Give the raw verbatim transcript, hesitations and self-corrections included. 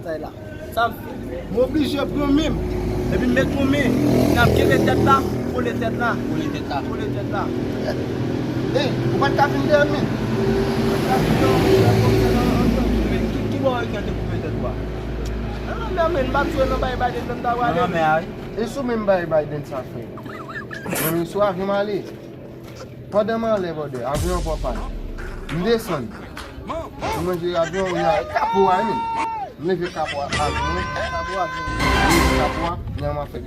batay la. Sa m fè? M oblije pran men m. Epi m met yon men, n ap kenbe tèt la, kole tèt la. Kole tèt la. Kole tèt la. Ey, ou pa t ka vin dèyè m, men. Ou pa t ka vin dèyè m, men, men, ki, ki bò Rican te koupe tèt ou a? Nan lanmè, men, m pa t jwe nan bay Biden, men m ta prale. Nan lanmè a, wi. E sou menm bay Biden sa fè. Mwen menm sou avyon m ale. Pandan m anlè, brother, avyon an pran pàn. M desann. M manje avyon an, e kapo a, men. M leve kapo a, avyon an. Kapo a, avyon an. Kapo a, nèg m ap fè.